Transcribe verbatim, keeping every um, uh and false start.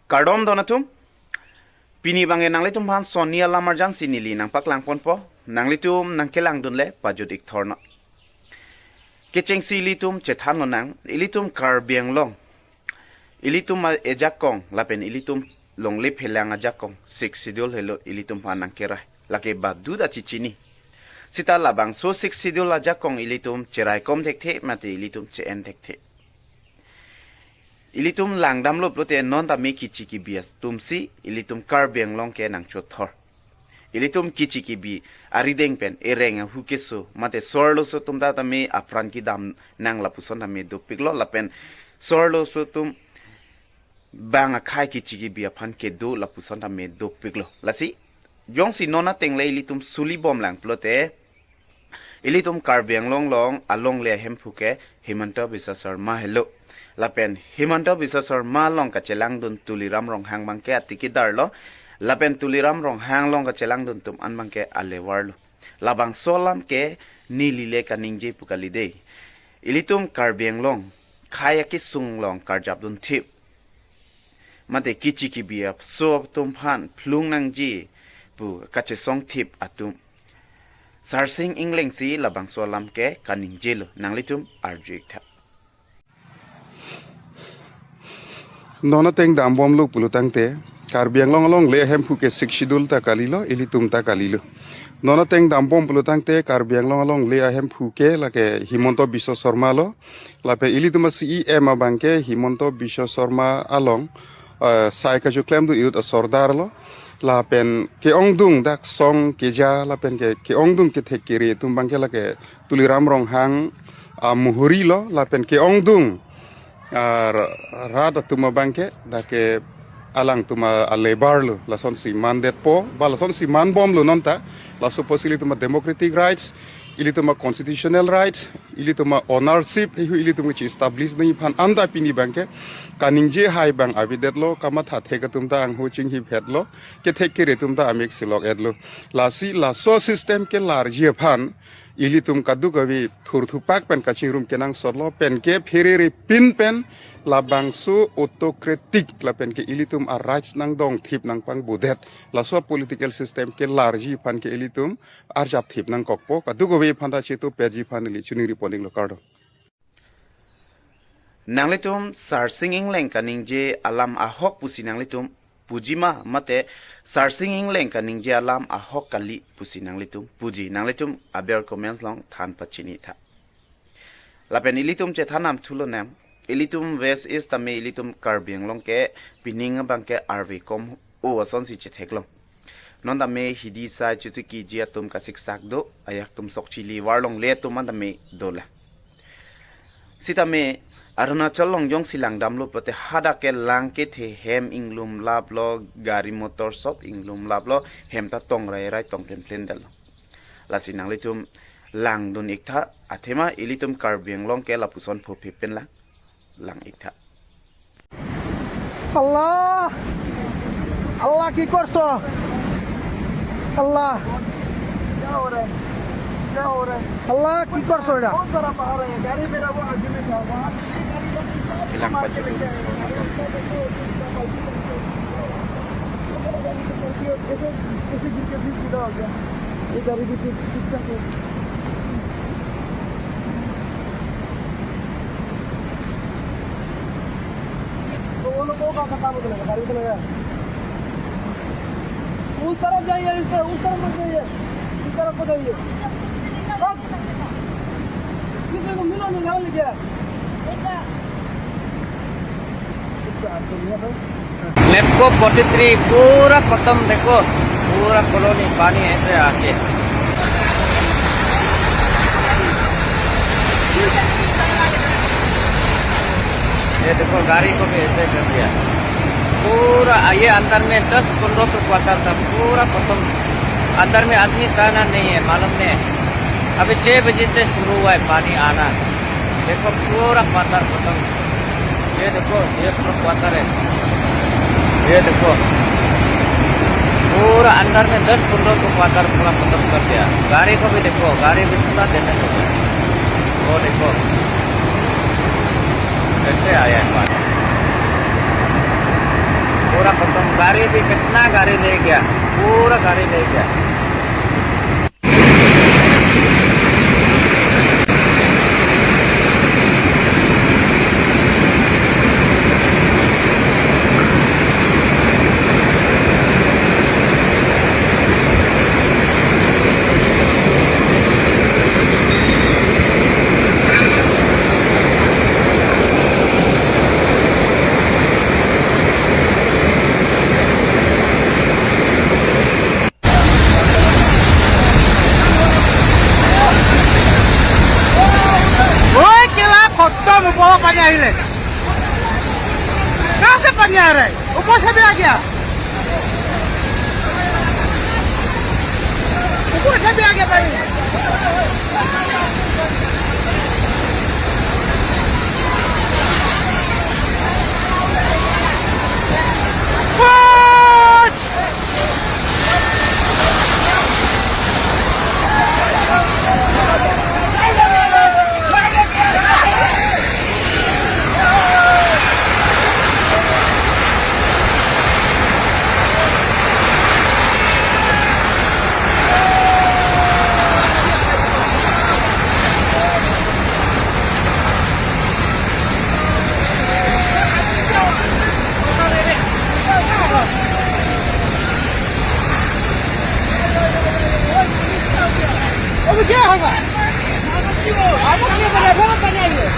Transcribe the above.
Kardom don atum, pini abangke nanglitum aphan sonni alam arjan si neli nangpaklang ponpo, nanglitum nangkelangdunle pajut ik thornon. Kechengsi ilitum chethan lonang, ilitum Karbi Anglong, ilitum ajakong lapen ilitum longle phelang ajakong Sixth Schedule helo ilitum aphan nangkerai. Lake badut ta chichini. Sita labangso Sixth Schedule ajakong ilitum cheraikom thekthe mate ilitum che-en thekthe. Ilitum langdamlo pulote non tame kichi kibi atumsi ilitum Karbi Anglong ke nangchothor. Ilitum kichi kibi arideng pen ereng ahu keso mate so-arloso atum ta tame apran kedam nang lapuson tame dopiklo lapen so-arloso atum bang akhei kichi kibi aphan kedo lapuson tame dopiklo. Lasi jongsi non atengle ilitum suli bomlang pulote ilitum Karbi Anglong along alongle ahemphu ke Himanta Biswa Sarma helo. Lapen Himanta Biswa Sarma along kachelangdun Tuliram Ronghang abangke atiki darlo. Lapen Tuliram Ronghang along kachelangdun atum an abangke alevarlo. Labangso alam ke neli le kaningje pu kali dei. Ilitum Karbi Anglong khei akesung along karjapdun thip mate kichi kibi aso atum aphan phlung nangji pu kachesong thip atum Sarsing Engleng si labangso alam ke kaningjelo, nanglitum arju ik tha. Non ateng dambomlo pulotangte Karbi Anglong alongle ahemphu ke Sixth Schedule ta kalilo, ilitum ta kalilo. Non ateng dambom pulotangte Karbi Anglong alongle ahemphu ke lake Himanta Biswa Sarma lo. Lapen ilitum a-C E M abangke Himanta Biswa Sarma along, eh, sai kachoklemdun inut asordar lo. Lapen ke-ongdung dak song keja lapen ke, ke-ongdung kethek kere atum abangke lake Tuliram Ronghang amuhuri lo. Lapen ke-ongdung, ah, rat atum abangke dak ke alangtum a-, alevarlo, lasonsi mandetpo ba lasonsi manbomlo non ta. Laso apotsi ilitum a-democratic rights, ilitum a-constitutional rights, ilitum a-ownership, ihu ilitum kachi-establish nangji aphan anta pini abangke kaningje hai abang avedetlo, kamatha thek atum ta angho chinghiphetlo, kethek kere atum ta amek silok-etlo. Lasi laso system kelarji aphan ilitum kadokave thurthupak pen kachingrum kenangsotlo, pen ke pherere pin pen labangso autocratic lapen ke ilitum a-rights nangdong thip nangpangbodet laso political system kelarji aphan ke ilitum arjap thip nangkokpo, kadokave aphan ta chetupetji aphan neli choningri pon iklo, kardom. Nanglitum Sarsing Engleng kaningje alam ahok pusi nanglitum puji ma mate Sarsing Engleng kaningje alam ahok kali pusi nanglitum puji, nanglitum aber comments along than pachini tha. Lapen ilitum chethan nam thu lonang, ilitum West East tame ilitum Karbi Anglong ke pining abangke arve kom o asonsi chetheklong. Non tame hidi sai chutu kiji atum kasiksak do, ayak atum sok chili varlongle atum an tame dolang. Sitame Arunachal along jongsi langdamlo pulote hadak ke lang kethe, hem inglum laplo, gari motor sop inglum laplo, hem ta tong rairai tong plenplen detlo. Lasi nanglitum langdun ik tha, athema ilitum Karbi Anglong ke lapuson phophe pen lang, lang ik tha. আল্লাহ, আল্লাহ, কি করছো? আল্লাহ, আল্লাহ, কি করছো এটা? Kelang pajudun. उस तरफ जाइए, इस तरफ, उस तरफ मत जाइए, इस तरफ को जाइए। किसी को मिलो नहीं, जाओ लेके। Lepco forty three पूरा खत्म, देखो पूरा कॉलोनी पानी ऐसे आके। ये देखो गाड़ी को भी ऐसे कर दिया पूरा। ये अंदर में दस पन्द्रह तो क्वार्टर था, पूरा खत्म। अंदर में आदमी का आना नहीं है, मालूम नहीं। अभी छह बजे से शुरू हुआ है पानी आना। देखो पूरा क्वार्टर खत्म। ये देखो, ये पूरा क्वार्टर है। ये देखो, पूरा अंदर में दस पन्द्रह को क्वार्टर पूरा खत्म कर दिया। गाड़ी को भी देखो, गाड़ी भी पूरा डैमेज हो गया। वो देखो, कैसे आया है पानी। वो खत्म, गाड़ी भी कितना गाड़ी ले गया, पूरा गाड़ी ले गया। ओए, केला खत्म, ऊपर पानी আহিলে। कहाँ से पानी आ रहा है? ऊपर से भी आ गया। ऊपर से भी आ गया पानी। अभी क्या होगा? अभी क्या बना? बहुत पानी आई है।